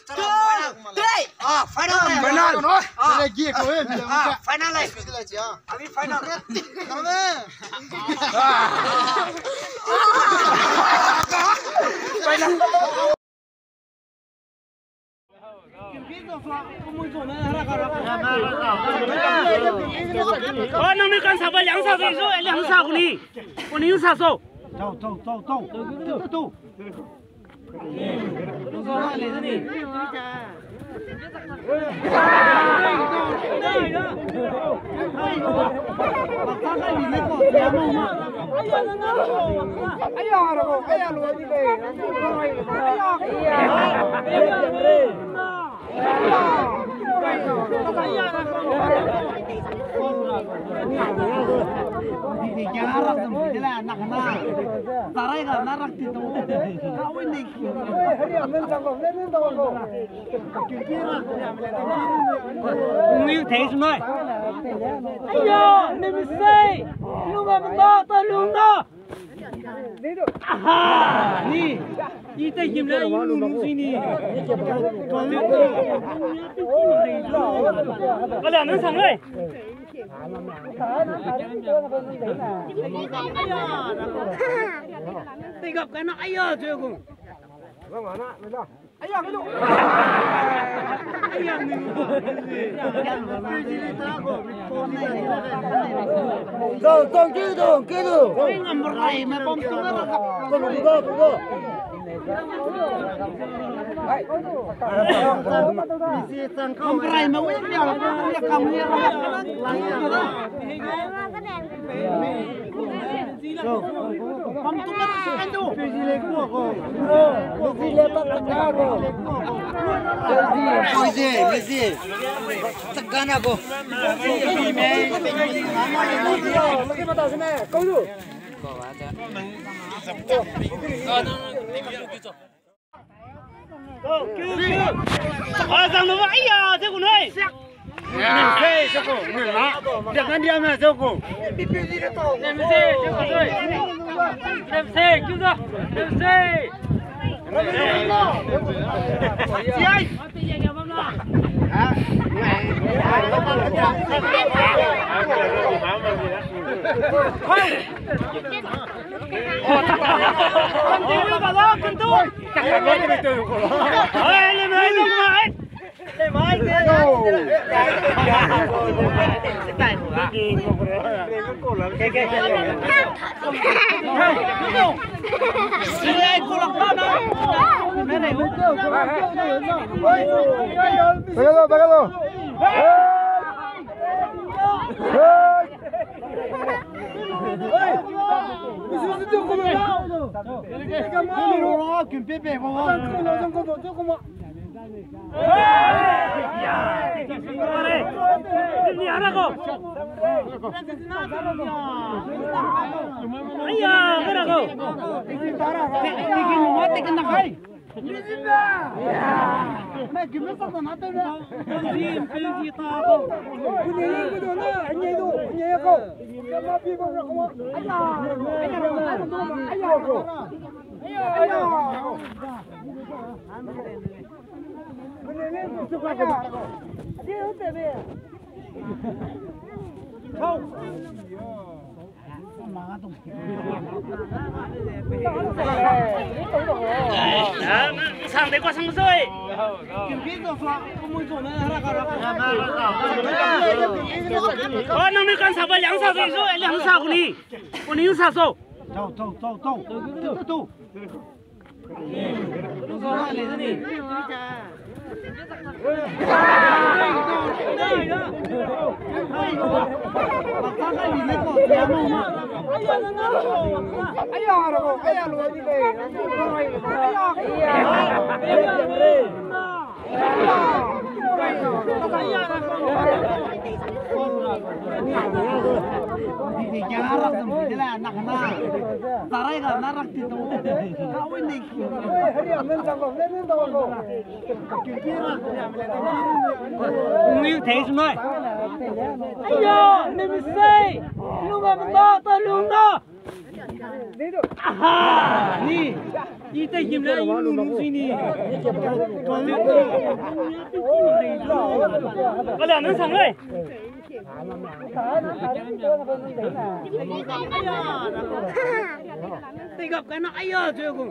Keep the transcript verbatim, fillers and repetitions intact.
Two, three. Ah, final. Final. Ah. Final. Final. Final. Final. Oh, nang ni kan sa ba liang sa zai zu, eh, liang sa ku ni. Ku ni sa so. Tau, tau, tau, tau. Tau, tau. Aya, ne mi sei, lung a mena ta lung na. Aha, ni, i te gim le i lung si ni. Ala, nang sang lei. Te gap ka na, aya, je gu. Go, go, go, go, go. Go, go, go, go. Bagalo, bagalo. Hey! Sang de kua sang zoi. Oh, nang ni kan sa ba liang sa zoi, zoi, liang sa ku ni. Ku ni sa so. Tau, tau, tau, tau. Tau, tau, tau. Ngui thei su noi. Aya, ne mi sei. Lung a mena ta lung na. Aha, ni. Ite gimle yu lu lu sini. Kala nang sang lei. Tegap kana aya je gu.